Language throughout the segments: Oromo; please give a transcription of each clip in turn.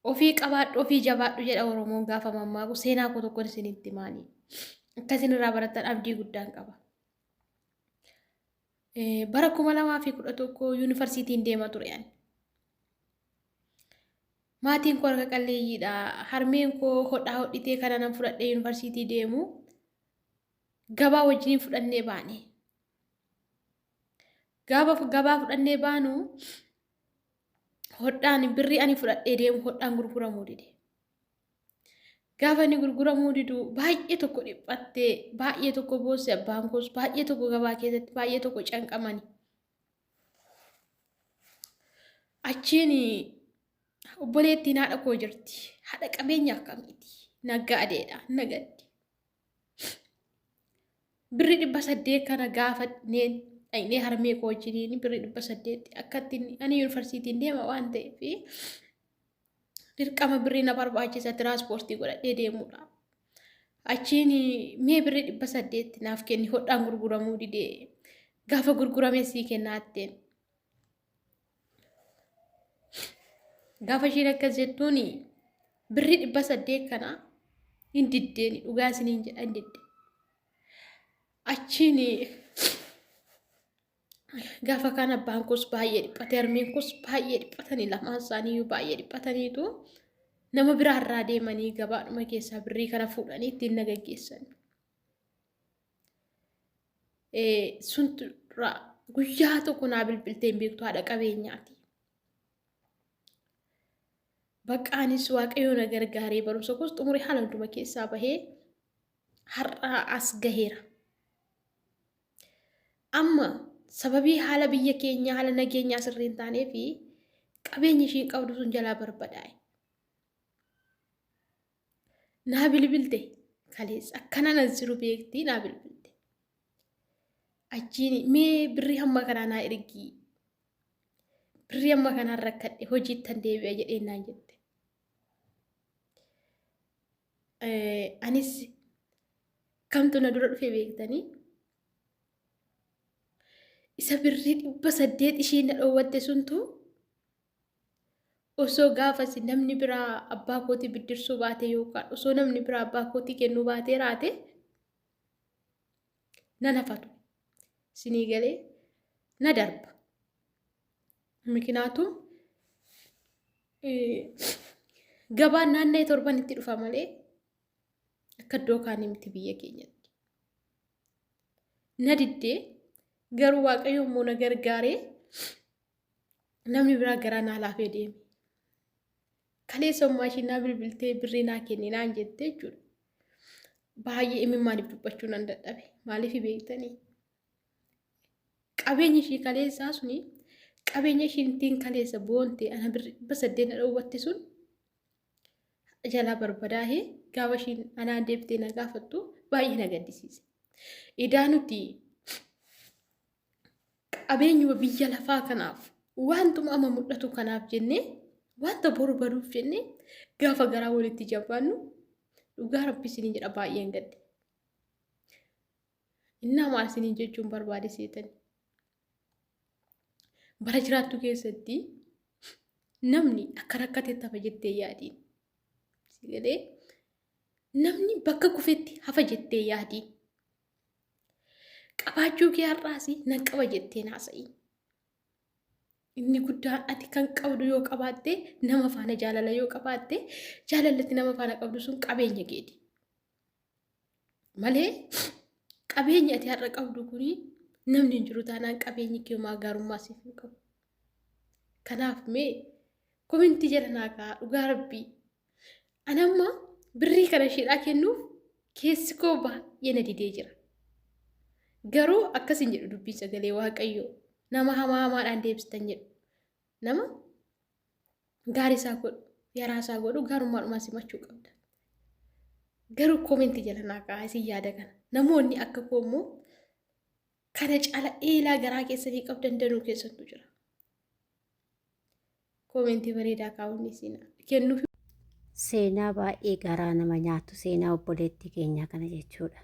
Ofii qabaadhu ofii jabaadhu jedha Oromoon gaafa mammaaku seenaa koo tokkon isinitti himaani. Akka isin irraa barattan abdii guddaan qaba. Bara 2011 yuunivarsiitiin deema ture ani. Maatiin koo harka qalleeyyiidha. Harmeen koo hodhaa hodhitee kana nan fudhadhee yuunivarsiitii deemu gabaa wajjiniin fudhannee baane. Gaafa gabaa fudhannee baanu hodhaan birrii ani fudhadhee deemu hodhaan gurguramuu dide. Gaafa inni gurguramuu didu baay'ee tokko dhiphattee baay'ee tokko boosse abbaan koos baay'ee tokko gabaa keessatti baay'ee tokko canqamani. Achiin obboleettiin haadha koo jirti. Haadha qabeenya akkamiiti? Naggaadeedha. Nagaddi. Birri 800 kana gaafadheen dhaqnee harmee koo wajjiniin birri 800 akkatti ani yuunivarsiitiin deema waan ta'eef dirqama birrii na barbaachisa tiraanspoortii godhadhee deemuudha. Achiin mee birri 800 naaf kenni hodhaan gurguramuu didee gaafa gurgurame sii kennaa jetteen. Gaafa isheen akkas jettuun birrii 800 kana hin diddeeni dhugaa isiniin jedha hin didde. Achiin gaafa kaan abbaan koos baay'ee dhiphate harmeen koos baay'ee dhiphatanii lamaan isaaniiyyuu baay'ee dhiphataniitu nama biraarraa deemanii gabaadhuma keessaa birrii kana fuudhanii ittiin na gaggeessan. Sun guyyaa tokko naa bilbiltee hin beektu haadha qabeenyaati. Bakka anis waaqayyo na gargaaree barumsa koos xumuree haala hunduma keessaa bahee har'a as gaheera. Amma sababii haala biyya keenyaa haala nageenyaa sirrii hin taanee fi qabeenyi ishiin qabdu sun jalaa barbadaa'e. Naa bilbilte kaleessa akkanan as jiru beektii naa bilbilte. Achiin mee birrii hamma kanaa naa ergii birrii hamma kanaan rakkadhe hojiittan deebi'a jedheen naan jette. Anis kamtu na dura dhufe beektanii isa birrii 800 ishiin na dhoowwatte suntu osoo gaafas namni biraa abbaa kootii biddirsuu baate yookaan osoo namni biraa abbaa kootii kennuu baatee raate nan hafatu. Isinii galee na darba. Mikinaatum gabaan naanna'ee torban itti dhufa malee akka iddoo kaanii miti biyya keenyatti. Na diddee garuu waaqayyo immoo na gargaaree namni biraa garaa naa laafee deeme. Kaleessa ummaa ishii naa bilbiltee birrii naa kenni naan jette jechuudha. Baay'ee imimmaaniif dubbachuu nan dadhabe. Maaliif beektanii? Qabeenyi ishii kaleessaa suni qabeenya ishiin ittiin kaleessa boonte ana birrii 800 na dhoowwatte sun jalaa barbadaahee gaafa ishiin anaan deebitee na gaafattu baay'ee na gaddisiise. Idaa nuti qabeenyuma biyya lafaa kanaaf wantuma amma mul'atu kanaaf jennee wanta boru baduuf jennee gaafa garaa walitti jabaannu dhugaa rabbi isiniin jedha baay'een gadde. Innaa maal isiniin jechuun barbaade seetani. Bara jiraattu keessatti namni akka rakkatetti hafa jettee yaadiin. Sigalee namni bakka kufetti hafa jettee yaadiin. Qabaachuu kee har'aas nan qaba jettee naasa'i. Inni guddaan ati kan qabdu yoo qabaatte nama faana jaalala yoo qabaatte jaalalli nama faana qabdu sun qabeenya keeti. Malee qabeenyi ati har'a qabdu kuni namni hin jiru taanaan qabeenyi kee homaa gaarummaa siif hin qabu. Kanaaf mee komentii jala naa kaa'aa dhugaa rabbii. Ani amma birrii kana isheedhaa kennuuf keessi koo baay'ee na didee jira. Garuu akkas hin jedhu dubbiin sagalee waaqayyoo nama hamaa hamaadhaan deebistan jedhu. Nama gaarii isaa godhu yaraa isaa godhu gaarummaadhumaan simachuu qabda. Garuu koomenti jala naa kaa'aa isin yaada kana. Namoonni akka koo immoo kana caala eelaa garaa keessanii qabdan danuu keessattu jira. Koomentii bareedaa kaa'uun isin kennuuf. Seenaa baay'ee garaa nama nyaatu seenaa obboleettii keenyaa kana jechuudha.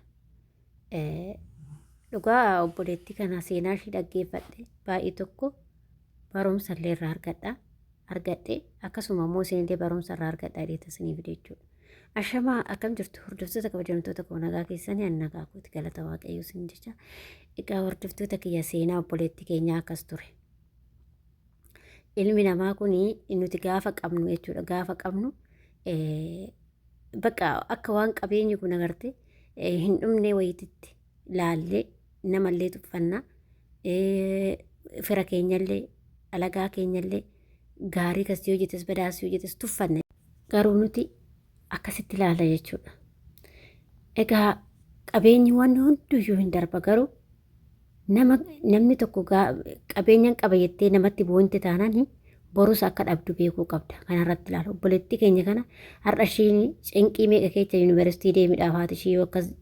Dhugaa obboleettii kana seenaa ishii dhaggeeffadhe baay'ee tokko barumsa illee irraa argadha. argadhe akkasuma immoo isinillee barumsa irraa argadha jedhee isinii fide jechuudha. Ashamaa akkam jirtu hordoftoota kabajamtoota koo nagaa keessanii ani nagaa kooti galata waaqayyoo isin jecha. Egaa hordoftoota kiyya seenaa obboleettii keenyaa akkas ture. Ilmi namaa kun nuti gaafa qabnu jechuudha gaafa qabnu bakka akka waan qabeenyi kun agarte hin dhumne wayititti laallee namallee tuffanna fira keenyallee alagaa keenyallee gaarii kas yoo jettes badaas yoo jettes tuffanna. Garuu nuti akkasitti ilaala jechuudha. Egaa qabeenyi waan hunduyyuu hin darba garuu nama namni tokko qabeenyan qaba jettee namatti boonte taanaan borus akka dhabdu beekuu qabda. Kanarratti ilaala. Obboleettii keenya kana har'a ishiin cinqii meeqa keessa yuunivarsiitii deemidhaaf haati ishii yoo akkas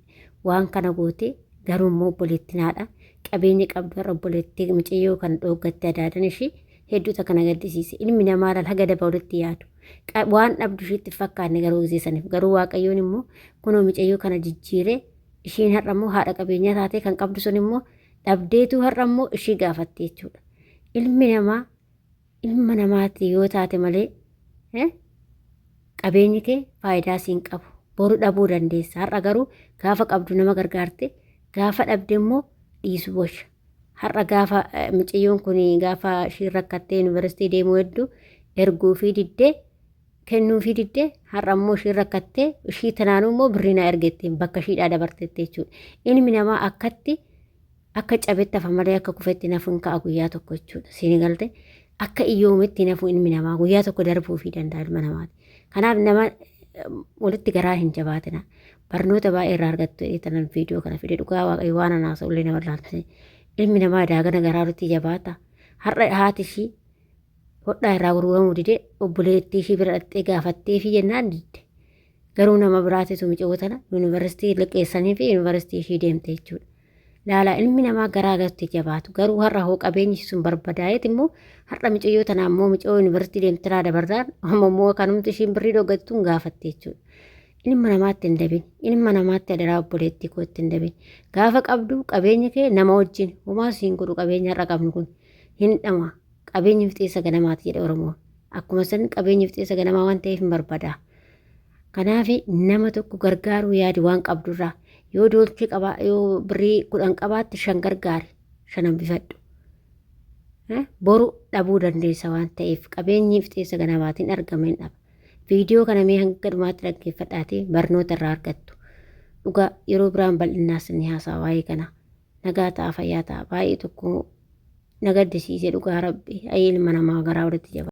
waan kana goote garuu immoo obboleettiin haadha qabeenya qabdu har'a obboleettii mucayyoo kan dhooggatte adaadan ishii hedduu takka na gaddisiise. Ilmi namaa laal haga daba walitti yaadu. Waan dhabdu ishiitti hin fakkaanne garuu gisee saniif. Garuu Waaqayyoon immoo kunoo micayyoo kana jijjiiree ishiin har'a immoo haadha qabeenyaa taatee kan qabdu sun immoo dhabdeetu har'a immoo ishii gaafatte jechuudha. Ilmi namaa ilma namaati yoo taate malee qabeenyi kee faayidaa siin qabu. Boru dhabuu dandeessa. Har'a garuu gaafa qabdu nama gargaarte gaafa dhabde immoo dhiisu bosha. Har'a gaafa micayyoon kun gaafa ishiin rakkattee yuunivarsiitii deemuu hedduu erguufii diddee kennuufii diddee har'a immoo ishiin rakkattee ishii tanaanuu immoo birrii naa ergetteen bakka ishiidhaa dabartette jechuudha. Ilmi namaa akkatti akka cabetti hafa malee akka kufetti nafu hin ka'a guyyaa tokko jechuudha. Siin galte akka iyyoometti nafu ilmi namaa guyyaa tokko darbuufii danda'a ilma namaati. Kanaaf nama walitti garaa hin jabaatina. Barnoota baay'ee irraa argattu jedhee tanan viidiyoo kana fide dhugaa waaqayyo waan anaa haasa'ullee nama ilaalchise. Ilmi namaa daagana garaa walitti jabaata. Har'a haati ishii hodhaa irraa gurguramuu dide obboleettii ishii bira dhaqxee gaafattee fi jennaan didde. Garuu nama biraatitu micoo tana yuunivarsiitii liqeessanii fi yuunivarsiitii ishii deemte jechuudha. Laala ilmi namaa garaa gatti jabaatu garuu har'a hoo qabeenyi sun barbadaa'eet immoo har'a micayyoo tana ammoo micoo yuunivarsiitii deemtiraa dabartaan amma immoo kanumti ishiin birrii dhoggattuun gaafatte jechuudha. Ilma namaatti hin dabin ilma namaatti adaraa obboleettii kootti hin dabin gaafa qabdu qabeenyi kee nama wajjin homaa siin godhu qabeenya har'a qabnu kun hin dhama qabeenyi fixeessa ganamaati jedhe Oromoon akkuma san qabeenyi fixeessa ganamaa waan ta'eef hin barbadaa. Kanaaf nama tokko gargaaruu yaadi waan qabdurraa yoo doolchee qabaa yoo birrii 10 qabaatte 5 gargaari 5 hambifadhu. Boru dhabuu dandeessa waan ta'eef qabeenyi fixeensa ganamaatiin argama hin dhaba. Viidiyoo kana mee hanga dhumaatti dhaggeeffadhaatii barnoota irraa argattu. Dhugaa yeroo biraan bal'innaas ni haasa'a waa'ee kana. Nagaa ta'a fayyaa ta'a baay'ee tokko na gaddisiise dhugaa rabbi ayii ilma namaa garaa walitti jaba.